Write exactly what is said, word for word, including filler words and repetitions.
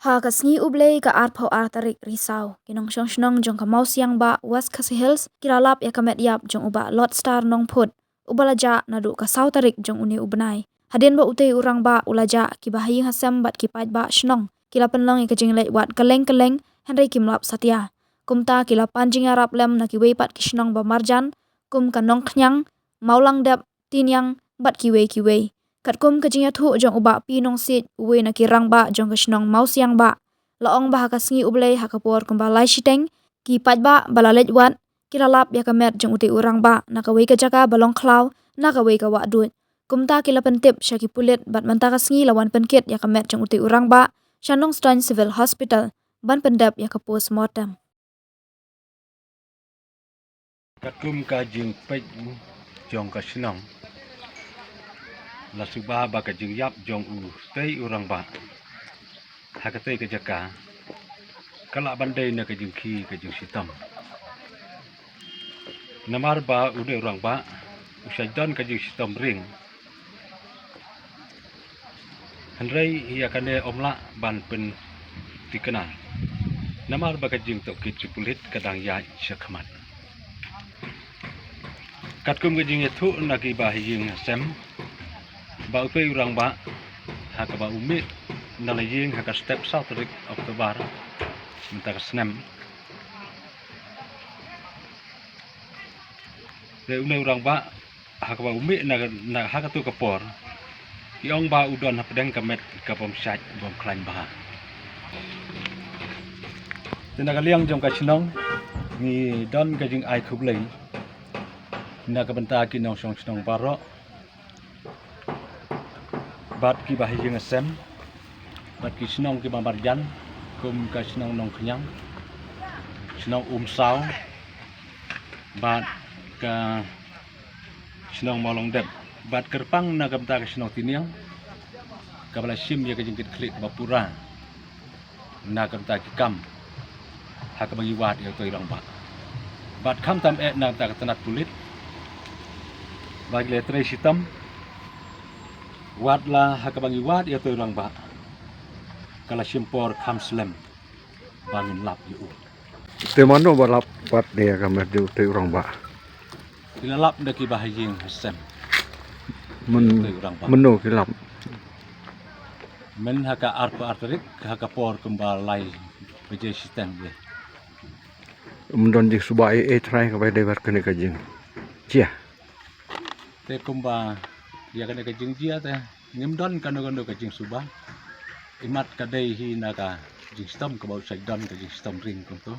Ha ka sngi U Blei ka arphew ar tarik Risaw, ki nongshong shnong jong ka Mawsiang Bah, West Khasi Hills, ki la lap ïa ka met ïap jong u Bah Lordstar Nongphut, uba la jah naduh ka saw tarik jong une u bnai. Hadien ba utei u rangbah u la jah, kiba ha ïing ha sem bad ki paidbah shnong ki la pynlong ïa ka jingleit wad kylleng kylleng, hynrei kim lap satia. Kumta ki la pan jingïarap lem na kiwei pat ki shnong ba marjan, kum ka Nongkhñiang, Mawlangdep, Tiniang bad kiwei kiwei. Katkum ka jingïathuh jong u Bah P. Nongsiej, uwei na ki rangbah jong ka shnong Mawsiang Bah, la ong ba ha ka sngi U Blei ha ka por kumba lai shiteng, ki paidbah ba la leit wad ki la lap ïa ka met jong utei u rangbah na kawei ka jaka ba long khlaw na kawei ka wahduid. Kumta ki la pyntip sha ki pulit bad mynta ka sngi la wan pynkit ïa ka met jong utei u rangbah sha Nongstoiñ Civil Hospital ban pyndep ïa ka postmortem. Katkum ka jingpeit jong ka shnong, la suba ba ka jingïap jong utei u rangbah ha katei ka jaka ka lah ban dei na ka jingkhih ka jingshitom. Namar ba une u rangbah u shait don ka jingshitom ring, hynrei ïa kane ym lah ban pynthikna namar ba ka jingtohkit ki pulit ka dang ïaid shakhmat. Katkum ka jingïathuh na kiba ha ïing ha sem, ba utei u rangbah ha kaba u mih na la ïing ha ka step saw tarik October mynta ka snem. Te une u rangbah ha kaba u mih na, na ha katu ka por, ki ong ba u don hapdeng ka met ka bym shait bym khlaiñ bha. Te na ka liang jong ka shnong ngi don ka jingai khublei na ka bynta ki nongshong shnong baroh, bad kiba ha ïing ha sem, bad ki shnong kiba marjan, kum ka shnong Nongkhñiang, shnong Umsaw, bad ka shnong Mawlangdep, bad kyrpang na ka bynta ka shnong Tiniang, kaba la shim ïa ka jingkitkhlieh kaba pura na ka bynta ki kam ha kaba ngi wad ïa utei u rangbah. Bad khamtam eh na ka bynta ka tnat pulit, ba ki la trei shitom, wat la ha kaba ngi wad ïa utei u rangbah ka la shim por kham slem ba ngin lap ïa u. Te mano ba lap pat de ka met jong utei u rangbah? Ki la lap da kiba ha ïing ha sem. Mano ki lap? Men ha ka arphew ar tarik, ha ka por kumba lai baje shiteng de. Ym don jingsuba ei ei trai kaba dei bad kane ka jingjia. Te kumba ïa kane ka jingjia te ngim don kano kano ka jingsuba. Imat ka dei hi na ka jingshitom kaba u shait don ka jingshitom ring kumto.